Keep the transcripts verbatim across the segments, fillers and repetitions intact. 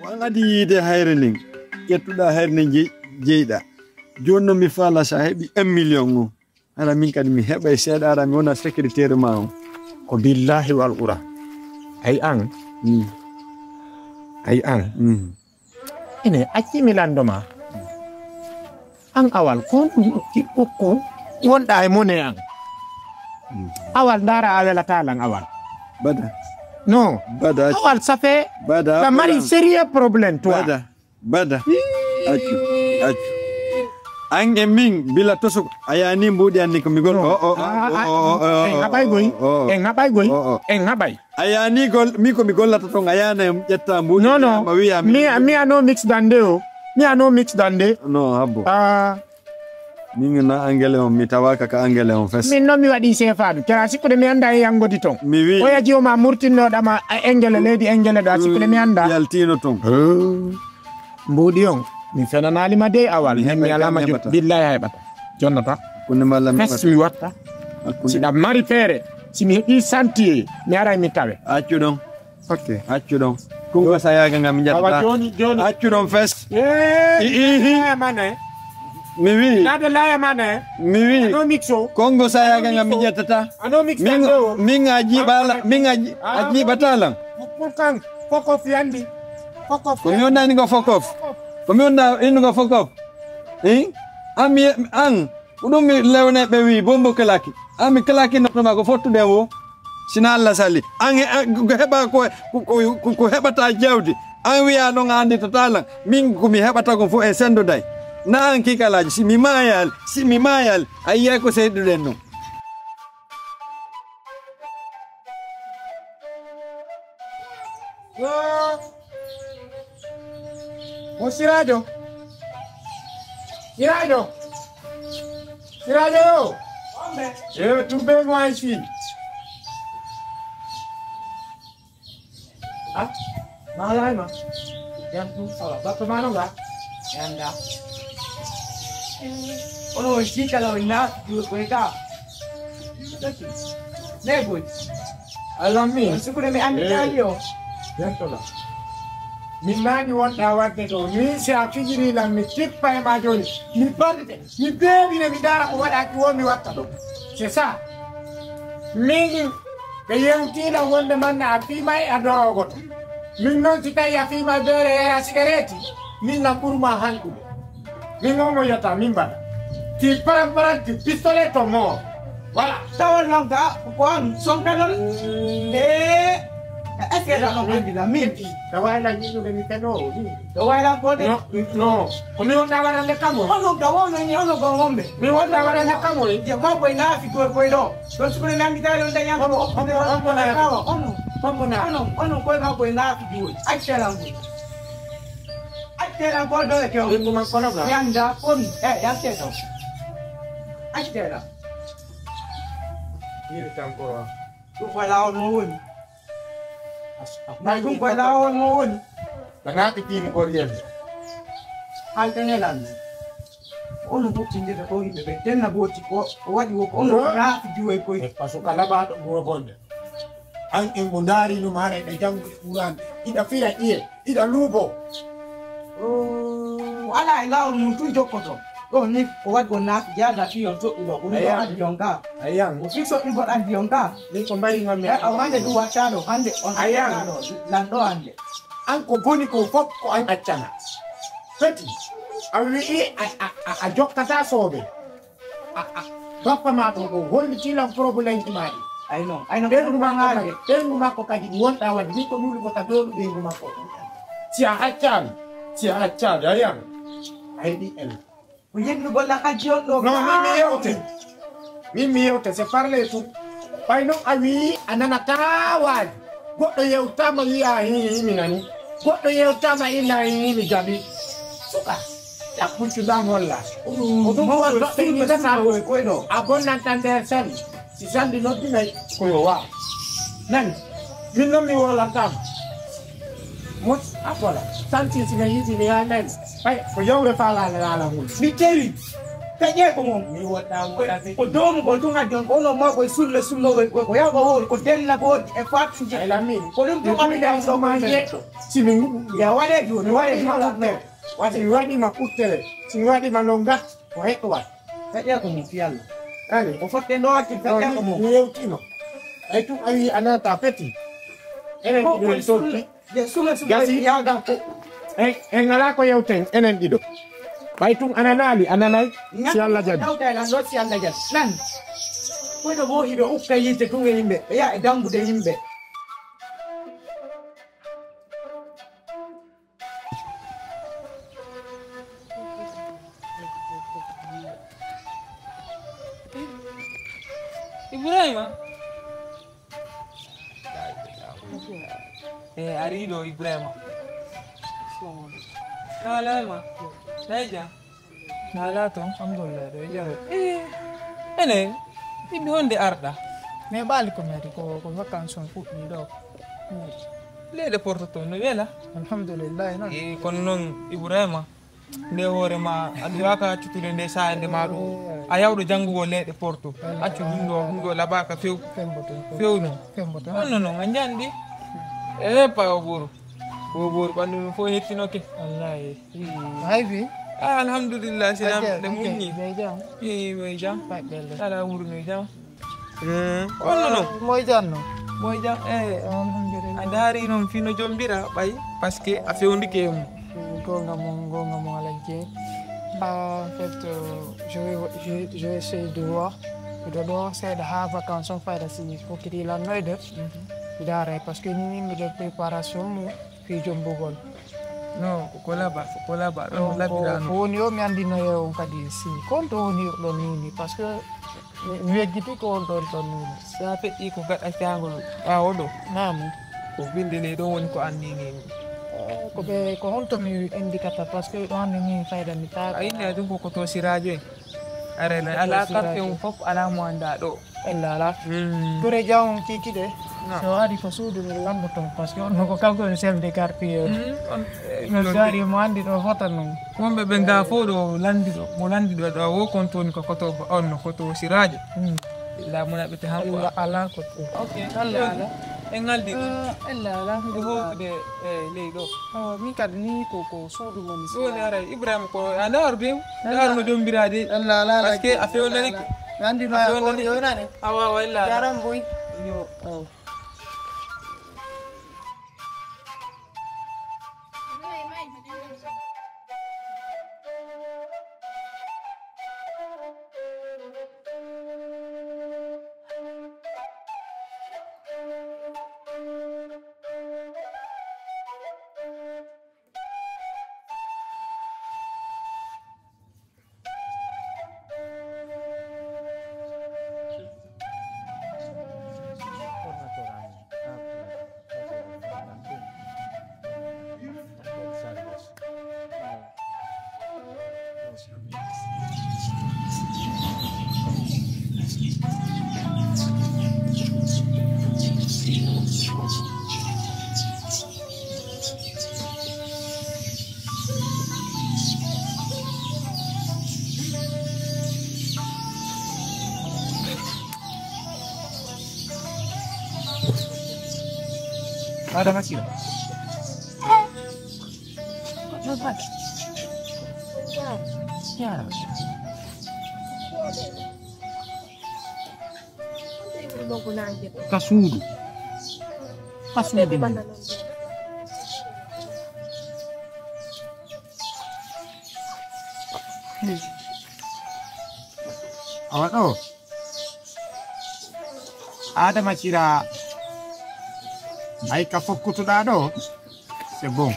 Ko an adii yiide hayre nden, ƴettuɗaa hayre nden jey-, jeyɗaa. Jooni noon mi faalaa so a heɓii un million o. Hara min kadi mi heɓay seeɗa, hara mi wona secrétaire ma on. Ko billaahi wal Qur'aan. Ay an. Mm. Ay an. Mm. Ine acci mi lanndo ma. An Awal, ko honɗum ukki ukku wonɗa e mone an? Mm. Awal, ndaara a welataa lan, Awal. Bada. Non. Bada. Awal, ça fait. Bada. Ɗa mari sérieux problème, toi. Bada. Bada. Ii. Accu. Accu. An e min bila tosuk a yaani mbuuɗi an ni ko mi gol. Non. O, o, o, Ah, ah, o, o, o, en haɓay goy. O, o. En haɓay goy. O, o. En haɓay. A yaani gol, mi ko mi gollata ton, a yaana en ƴetta mbuuɗi. Non, non. Ma wiya mi. Mi, mi a no mix dande o. Mi a no mix dande. Non, habbo. Ah. Min na Angele on, mi tawaaka ka Angele on fes. Min noon mi waɗi seefaaɗo. Tara sikkude mi annda e yanngodi ton. Mi wi. Oya jiwo ma murtinnoɗa ma, a Engele, leydi Engele ɗo, a sikkude mi annda. Yaltino ton. Mbuuɗi on, mi fenanaali ma dey Awal. Mi Min mi heɓay alaama kam jo-, heɓata. Billahi a heɓata. Jonnata. Hakkunde ma lan mi Fes watta. Mi watta. Hakkunde. Si ɗa mari feere, si mi heɓi santiye, mi aray mi tawe. Accu ɗon. Ok. Accu ɗon. Kongo sayaga nga mi Awa jattata. Joni, joni. Accu ɗon fes. Eh, I, i, i. Laya mane. Mi wi. Nade laya mane. Mi wi. Ano mixo. Kongo sayaga nga mi jattata. Ano mixo. Min, min a jiɓala, min a ji-, a jiɓata lan. Pour kan, koko fiandi. Koko Ko mi wonda ni ko fokof. Ko mi wonda inu ko fokof. Eh? Ami an. Ko ɗum mi lewneɓe wi bombo kelaki. Ami kelaki no ma ko fottude wo. Sina Allah sali. An he-, an ko heɓa ko, ko, ko, ko, ko heɓata jawdi. An wiya ɗon a anndi to talan. Min ko mi heɓata ko fof e senndoday. Na an kikalaji. Si mi maayal, si mi maayal, a yiyay ko seyduɗen ɗum. Yo. Mo Sirajo. Sirajo. Sirajo yo. Eh, trouve-moi ici. Ah, malama. Yan tu, ala, bapa mana nga? Yanda. Ono, si kala wina, du ko ka. Ne boy. Alami. Sukure mi andi Eh. Tali o. Yantola. Min nani wonɗa wadde ɗo. Min si a fijiri lan mi tippa e ma joni. Mi barde. Mi beeɓi ne mi ndaara ko waɗaaki woo mi watta ɗum. C'est ça. Min ɓe yewtii lan wonde manna a fiimay a doroogoto. Min noon si tawi a fiimay beere yara sigareeti, min lan ɓurma hanɗude. Min noon mo yiyata min mbaɗa. Ti param param ti pistolet to moo. Voilà. Tawon noon ka ko an sonkanon. Eh. Est-ce que ɗon anndi lan min? Tawa lan yiɗude mi fenoowo. Ɗo wayla ko de. No, no. Ko mi wonɗa waɗande kam o? Onon ka wonno ni, onon ka wonɓe. Mi wonɗa waɗande kam o? Je ma koye naafi koye koye ɗo. Ɗo sukure nangi tawi on dañan. Omo, omo, omo na. Kawa, onon. Omo na. Onon, onon koye ma koye naafi juwo. Accela ngu. Accela ko ɗo e kew. Ɓe nguma kono ga. Yanda kon. Eh, yakke ɗo. Accela. Yiri tan ko. Ɗum ko laawol mo woni. May ɗum ko laawol mo woni. Ɓe naati piimi gol yel. Halkanelan. Ono huttindira ko yimɓe ɓe tenna booti ko o waɗi wo ko ono naati juwoy koy. E pasu kala baaɗo guro bonde. An en mo ndaari no maara e janngude Qur'an. Ida fira iye, ida luubo. O ala e laawol mum tun jokkoto. Ɗo ni ko waɗi on naati jaada fi on toɗɗuɗo. Ko ɗum ɗo Aya. Addi on ka. Ayan. O fi soɗɗi goɗ addi on ka. Min ko mbayi ngon mi. Eh, o hande ɗum wattaɗo, hande on Ayan. Lanɗo hande. An ko boni ko fof ko an accana. Feti, a wi'i a, a, a, a jokkata soobe. A, a, bappa ma ɗo ko hollitii lan problème ji ma ɗi. Ay non, ay non, ɓengu makko kadi, ɓengu makko kadi ɗi wonɗa waɗi. Min ko ɗuɗi ko ka doolu ɓengu makko. Si a accani, si a accani, a yiyan. A heɓi en. Ko yimɓe golla hajji on ɗo. Non, min mi yewte. Min mi yewte, c'est parler tout. Ɓay non a wi'i a nanata waali. Goɗɗo yewtama wi'a hii mi nani. Goɗɗo yewtama ina hii mi jaɓi. Suka. Ɗaɓɓuccu ɗam holla. Ko ɗum ko goɗɗo yimɓe sabo. A bonnanta nder sali. Si sali noddinay ko yo wa. Nani. Min non mi wolatama. Mos a kola. Santi si na yiɗi mi ya nani. Ɓay ko yewre fa laala laala ngol. Mi tewi. Taƴe ko mon. Mi wota wota. Ko doomugol tun addi on, ko onon mawɓe sulle sullowol ko, ko yawɓe wowri, ko della ko woodi e fatin je. Ay, Lamin. Ko ɗum tun ami ɗam ɗo ma yetto. Si min nguɗu. Ya waɗe jooni, waɗe jooni. Wasi mi waɗi ma kuttere, si mi waɗi ma longa, ko heɗɗo waɗi. Taƴe ko mon fi Allah. Ani. O fotte no watti taƴe ko mon. Mi yewtino. Ay tun awi anata feti. Enen ko ɗum sotti. Gasi. En, en alaa ko yewten, enen ɗiɗo. Ɓay tun a nanaali, a nanay, si Allah jaɓi. Nawta e lan ɗo, si Allah jaɓi. Lan. Koyɗo boo hiɓe ukka yiite tun e yimɓe, ɓe yaha e dambude yimɓe. Ibrahima. E ari ɗo Ibrahima. Salaama. Naija. Nala to, alhamdulillah ɗo jaro. Eh, ene, ɗiɗi honde arɗa. Mais ɓaali ko mari ko, ko vacances on fuɗɗi ɗo. Leyɗe Porto to no wela. Alhamdulillah non. E kono non Ibrahima. Nde hoore ma, a duwaka accutude nde saaya nde ma ɗum. A yawɗo janngugo leyɗe Porto. Accu ɗum ɗo, ɗum ɗo laɓaka few. Fewno. Honno non, a njanɗi? E pawa boro. Ko boro ɓanndu ɗum fof hettinoke. Wallahi. Hay fi? Ah, alhamdulillah, si nam ɗe muññi. Ɓe jam. Ɓe jam. Paɗɗelle. Ala wuro no jam. Kono non. Moy janno? Moy jam, eh. Alhamdulillah. A ndaari noon fino jombira ɓay, parce que a fewndike e mum. Gonga mon, gonga mon Alhaji Dieng. Ah, en fait, euh, je vais, je, je vais essayer de voir. Miɗo ɗo seeɗa ha vacances on fayda si fokkiti lannoyde. Mi ndaara parce que ni miɗo préparation mum. Fii jombugol. No, ko ko laba, ko ko laba, ɗo labira no. Ko woni yo mi anndino e on kadi si kon to woni ɗon nini, parce que mi, mi weggiti ko on ɗon ɗon nini. Sa feƴƴi ko gaɗa cangol ɓaawo ɗo. Naam. Ko binde ley ɗon woni ko anndini mi. Eh, ko ɓe, ko honto mi anndikata, parce que ɗo anndini fayda mi taaka. A inni ɗum ko ko to siraajo en. Arena, ala quartier mum fof, ala mo annda ɗo. Ella ala. Ture jawon kiki de. So ari ko suudu mi lambo ton, parce que on ko kanko en chef de quartier. No gari mo andi ɗo fota non. Wonɓe ɓe nga fof ɗo landi ɗo, mo landi ɗo, ɗo wo kon toni ko koto on no koto siraajo. La mo naɓete han ko. Ella ala ko. Ok. Ella ala. En ngaldi ɗum. Ella ala. Ko howtude e ley ɗo. Awa, min kadi ni ko, ko suudu mon. Ɗo ne ara Ibrahima ko a ndaar be. Ndaar no jombiraade. Ella ala. Parce que a fewnani. Nandi no a fewnani. Awa, awa, ella. Jaram boy. Yo. Adama Sila. Yara. Ka suudu. Ka suudu. Awa ɗo. Adama Sira. Ay ka fokkutuɗa ɗo. C'est bon.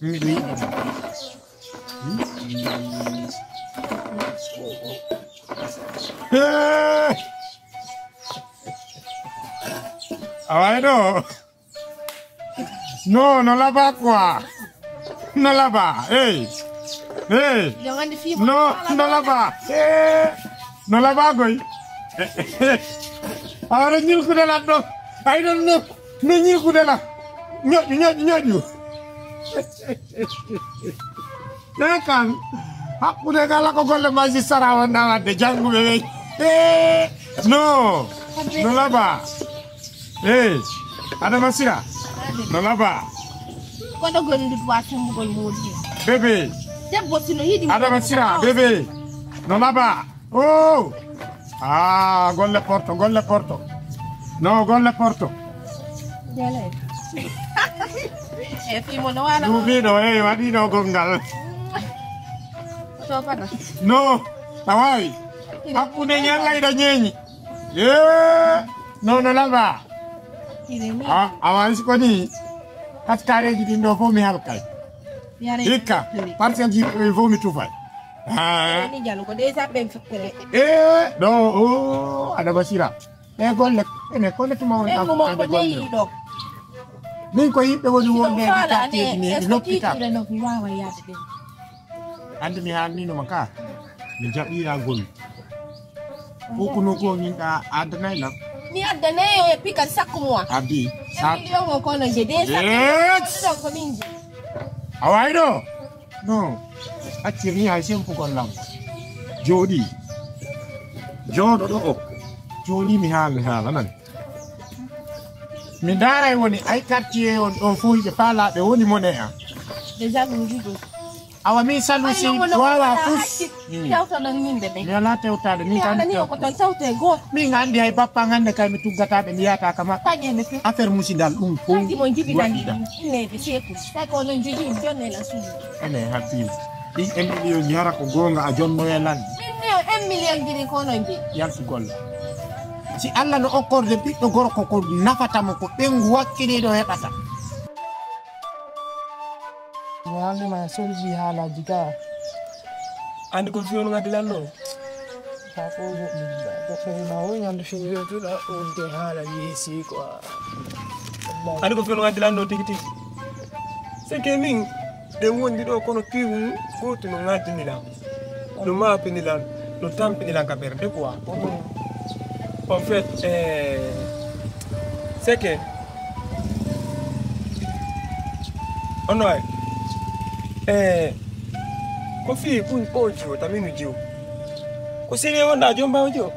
Miɗo yiɗi. Hey! Awa e ɗo. No, no laba quoi. No laba. Hey. Hey. No, no laba. Hey. No laba goy. Awa no ñilkude lan ɗo. Ay non no. No ñilkude lan. Ñoƴƴu, ñoƴƴu, ñoƴƴu. Ɗe kam, hakkunde kala ko golle magistrat wonɗa wadde, jannguɓe ɓe. Eh, no, no laba. Eh, Adama Sira, no laba. Koɗo goni ndu tuwa sembugol moodi. Bébé, Debbo sino yiɗi mo. Adama Sira, bébé, no laba. Oh! Ah, golle porto, golle porto. No, golle porto. Dele. E fimo no wala. Duumiiɗo, eh, waɗiino gonngal. To fata. No, tawaay. Hakkunde ñalla ida ñeeñi. Eh, no, no laba. Ire ni. Ah, awa, si ko ni. Kaskareeji ɗin ɗo fof mi halkay. Yare Hikka, yare. Parcelle ji ɗo fof mi tufay. Ah. Ni jalo ko déjà ɓen fukkere. Eh, ɗo, oh, Adama Sira. E golle, ene, kono tuma on Ɓen mo ko golle. Neyi ɗo. Min ko yimɓe woni wonde Ɗo faala quartier ji ane, ni, est-ce que l'hôpital. Tiiɗude no mi waawa yaade ɗen? Hannde mi haalnino ma ka, mi jaɓira gol. Ko kuno ko min ɗa addanay lam. Mi addanay yo e pikan sakko mo. Abi, sa- Million o kono je deux cent. Yes. Ɗon ko min je. A waay ɗo? No. Accir ni hay sempugol lam. Jooɗi. Jooɗo ɗo o. Jooɗi mi haala, mi haala nan. Mi ndaaray woni ay quartier on ɗo fof hiɓe faalaaɓe woni mon e an. Déjà ɗum juɗo. Awa min salusi wawa fus. Tewtoɗon yimɓe ɓe. Mi ala tewtade min kan. Ala ni o ko ton tawte go. Min andi hay bappa ngande kay mi tuggata ɓe mi yata kama. Taƴe ɓe fe. Affaire musidal ɗum fof. Taƴi mo jibi dan. Inne ɓe seku. Taƴi ko non juji jonne la suudu. Ene habbi. Ɗin en million ji hara ko gonga a jonno e lan. Min ne en million ji ko non ji. Yaltu golle. Si Allah no okkorde ɓiɗɗo gorko ko nafata mo ko ɓengu wakkiliɗo heɓata. Mi haalnima e solji haalaaji gaa. Anndi ko fiyon ngaddi lan ɗo? Haa ko goɗɗum goɗɗo ma o ñande fiyo tuɗa wonde haala yeesi quoi. Anndi ko fiyon ngaddi lan ɗo tigi tigi? C'est que min ɗen wondi ɗo kono piwu mum gootu no ngaddini lan. No maapini lan, no tampini lan ka ɓernde quoi. En fait, eh, c'est que ono ay, eh, ko fii kun ɓo jiwo taminu jiwo. Ko sérieux wonɗa jomba o jiwo.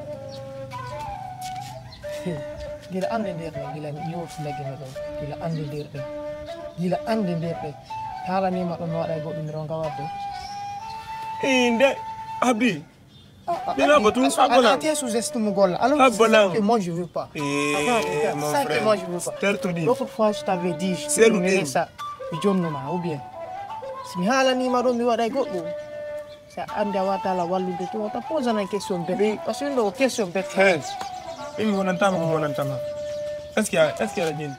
Gila annde nder ɗo, gila mi yewtida gila ɗo, gila annde nder ɗo, gila annde nder ɗo. Haalanima ɗum mi waɗa e goɗɗum mi ronka wadde. Eh, nde abi. Ɓe naɓa tun. Abba lan. Te sous-estime golla. Alors, c'est ça que moi je veux pas. Eh, mon frère. L'autre fois, je t'avais dit, je te donnais ça. Mi jonnuma, ou bien. Si mi haalanima ɗum mi waɗa e goɗɗum. Sa andi a wata ala wallude to wata pose nan question bête. Parce que ɗo question bête. Hey. Imi wonantama ko wonantama. Est-ce que est-ce que aɗa ƴendi?